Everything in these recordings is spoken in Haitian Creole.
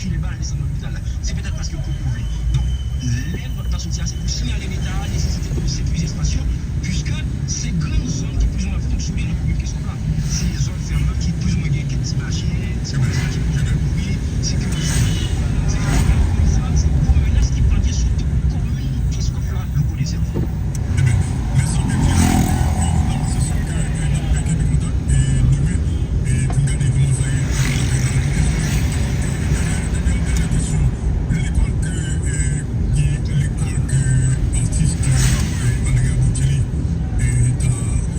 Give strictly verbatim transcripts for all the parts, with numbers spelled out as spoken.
Leba desann lopital la. Se petèt paske yo poko vle. Donk, lè nòt la soti a, se pou siyale Leta a nesesite pou yo sekirize espas yo, piske se grenn zòn ki plizyemwen fonksyone nan komin Kenskòf la. Se zòn fèm nan ki plizyemwen gen kèk ti mache, ti komès mache pou fè kouri, se ke se gwo menas ki plante sou tout komin Kenskòf la, Loko Dezè. Ebyen, mèsi anpil, Jezi. Donk, se sou ke, e, n ap kenbe kontak, e, demen, e, pou n gade kòman sa ye. Dènyè, dènyè kesyon. Lekòl ke, e, ki lekòl ke atis, e, Andrea Bocelli, e, ta,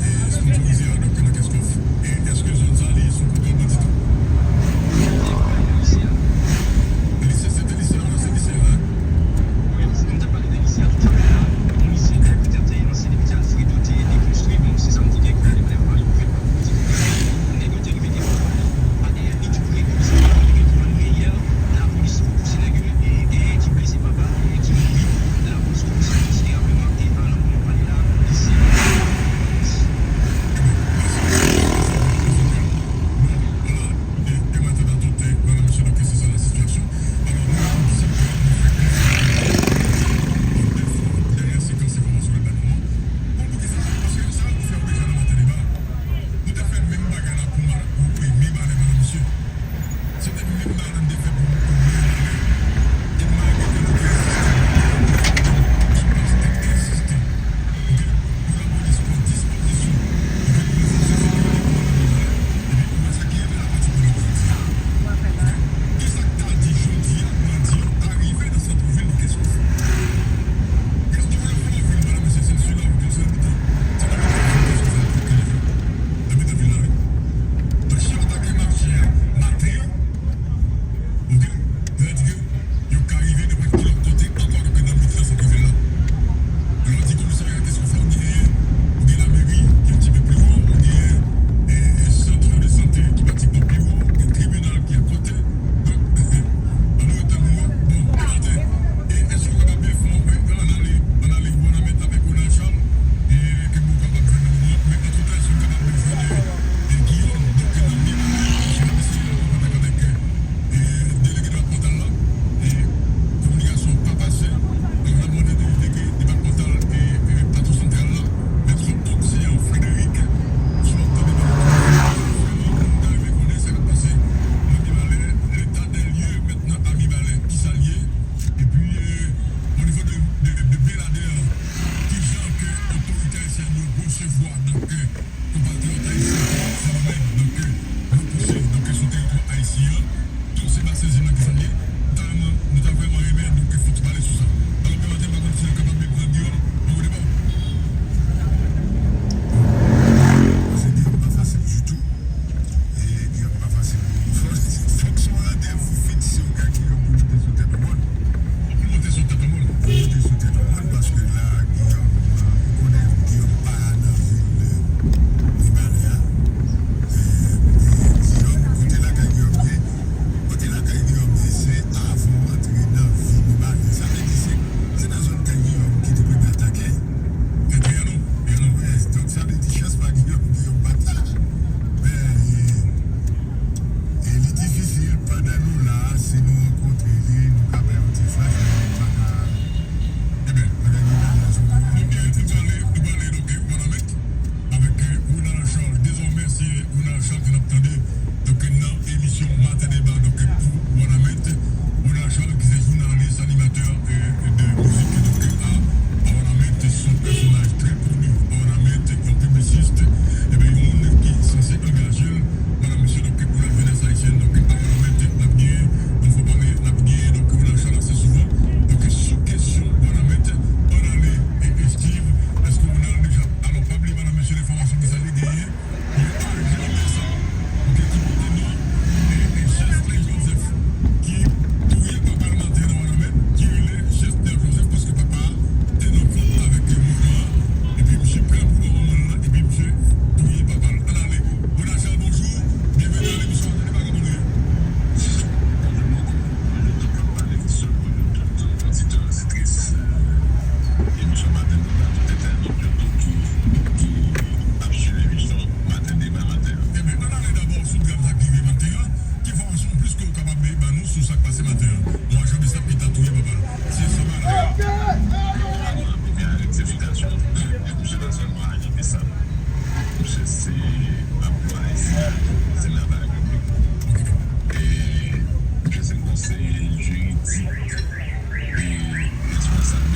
e, sponsorize a, donk, nan Kenskòf. E èske zòn sa li sou kontwòl bandi tou?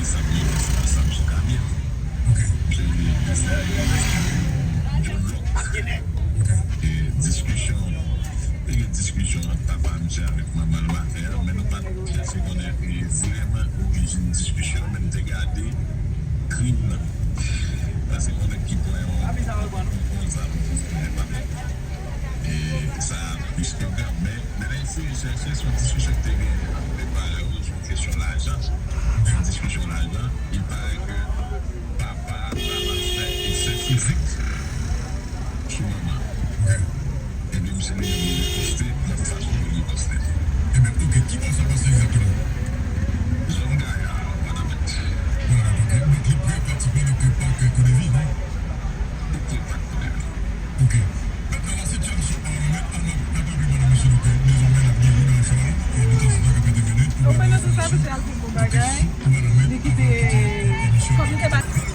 Sa m ye, se pa sa m sou kamyon. Ok. Misye vle eseye yon lòk. Ok. E diskisyon, te gen diskisyon ant papa misye avèk manman l maten an, men nou pa t chèche konnen e vrèman orijin diskisyon an, men n te gade krim nan. Paske konnen ki pwen yon, yon zam pou fè pa. E sa plis ke grav. Men, lè n eseye chèche, se yon diskisyon ki te genyen ant de paran yo sou kesyon lajan. Se yon diskisyon lajan. Il paraît que papa a fè esè fizik sou manman. Ok. Epi misye li menm li riposte nan fason li riposte. Ebyen, ok, ki bò sa pase egzakteman? Zòn Gaya, Wanament. Wanament, ok. Donk, li pre pratikman de Park Codevi, non? Li pre Park Codevi. Ok. Mentnan, la sitiyasyon a Wanament, a, n ap, n ap raple madanm mesye nou ke dezòmè l ap geri nan chal, e nou ta site k ap entèveni pou bay enfòmasyon pou kesyon pou Wanament avan l kite, e, emisyon an.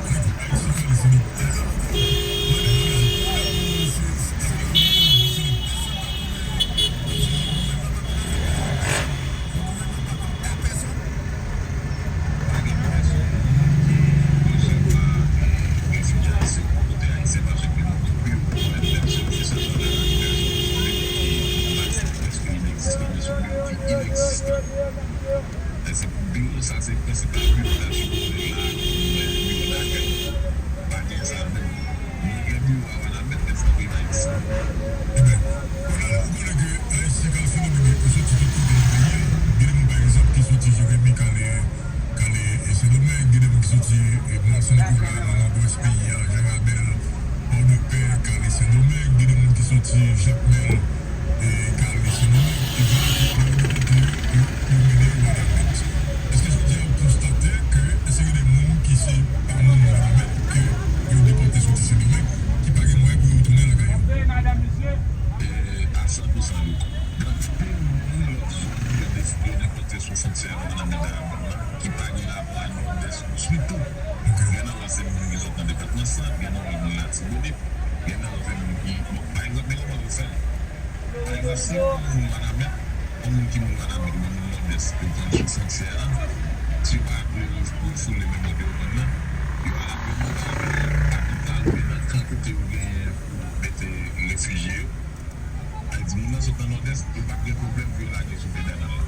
E se pou biwo sa, se prensipal biwo la, biwo dakèy. Pa gen sa menm. Nou gen biwo a Wanament, men sa pa egziste. Ebyen, kounye a la, ou konnen ke Ayisyen ka al Sendomeng, yo soti tout kote nan peyi a. Gen de moun, pa egzanp, ki soti Jeremi, k ale, k ale, e, Sendomeng. Gen de moun ki soti, e, Mòn Sen Nikola, nan nòdwès peyi a, Jan Rabèl, Pòdepè, k ale Sendomeng. Gen de moun ki soti Jakmèl, e, k ale Sendomeng. E vwala ke, nan yon de kote yo, yo, yo mennen yo Wanament. Èske jodi a ou konstate ke, èske gen de moun ki se pa moun Wanament ke yo depòte soti Sendomeng, ki pa gen mwayen pou yo retounen lakay yo? E, a san pou san, wi. Gen anpil moun lòt zòn yo deside depòte sou fwontyè Wanament a Bòm nan, ki pa gen rapò a Nòdès yo ditou. Gen nan yo se moun ki sot nan depatman Sant, gen nan yo moun Latibonit, gen nan yo se moun ki, bon, pa egzanp, men kòman yo fè l? Pa egzanp, si yon moun Wanament, yon moun ki moun Wanament, oubyen moun Nòdès, yo pran sou fwontyè a, si yo pa vle refoule menm kote yo pran nan, yo al ap rete nan kapital oubyen nan kan kote yo genyen pou mete refijye yo. Sa vle di, moun nan sot nan Nòdès, yo p ap gen pwoblèm pou yo lage sou pedènal la.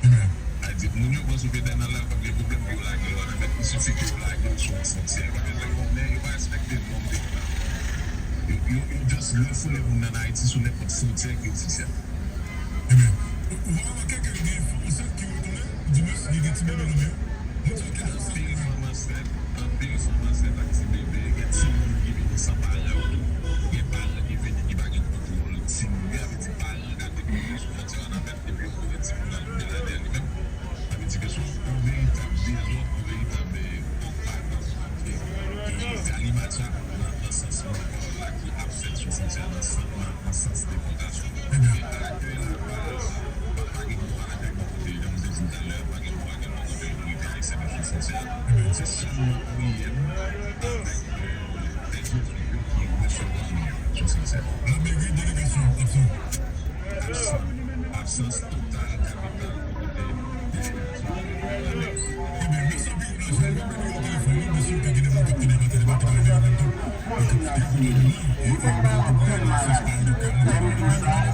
Sa vle di, moun yo pran sou pedènal la, yo p ap gen pwoblèm pou yo lage yo Wanament, il suffit ke yo lage yo sou yon fwontyè. Yo pa bezwen konnen, yo pa respekte nòm de moun la. Yo, yo, yo just refoule moun nan Ayiti sou nenpòt fwontyè ki ofisyèl. Ebyen, ou, ou pa remake ke gen fanm ansent ki retounen, oudimwens, ki gen ti bebe nan men yo? Moun sa yo ki ansent. Anpil fanm ansent, anpil fanm ansent ak ti bebe, gen timoun ki vini san paran yo tou. Gen paran ki vini ki pa gen kontwòl timoun yo, sa vle di paran ka dekouvri sou fwontyè Wanament epi yo voye timoun nan Beladè li menm. Sa vle di ke se yon veritab dezòd, yon veritab, eh, pòk pa nan, eh, eh, galimatya nan, nan sans mwen pawòl la ki ap fèt sou fwontyè nan sans, nan, nan sans depòtasyon. Men akèy la pa, pa, pa gen bon akèy bò kote, jan m te di talè a, pa gen bon akèy bò kote otorite ayisyèn yo sou fwontyè a. Se sèlman O I M avèk, eh, lèzot yo ki resevwa moun yo sou fwontyè a. Lameri, delegasyon absan. Absan. Absans total kapital pou kote delegasyon an. Ebyen, mèsi anpil, Rachel. Mwen mete nimewo telefòn ou, men si w te gen de moun k ap tande maten depi ki pa rele yo menm tou, e k ap koute yo nan, e, e, ba yo tout bagay nan sans pa yo, de kè moun ki pa rele yo,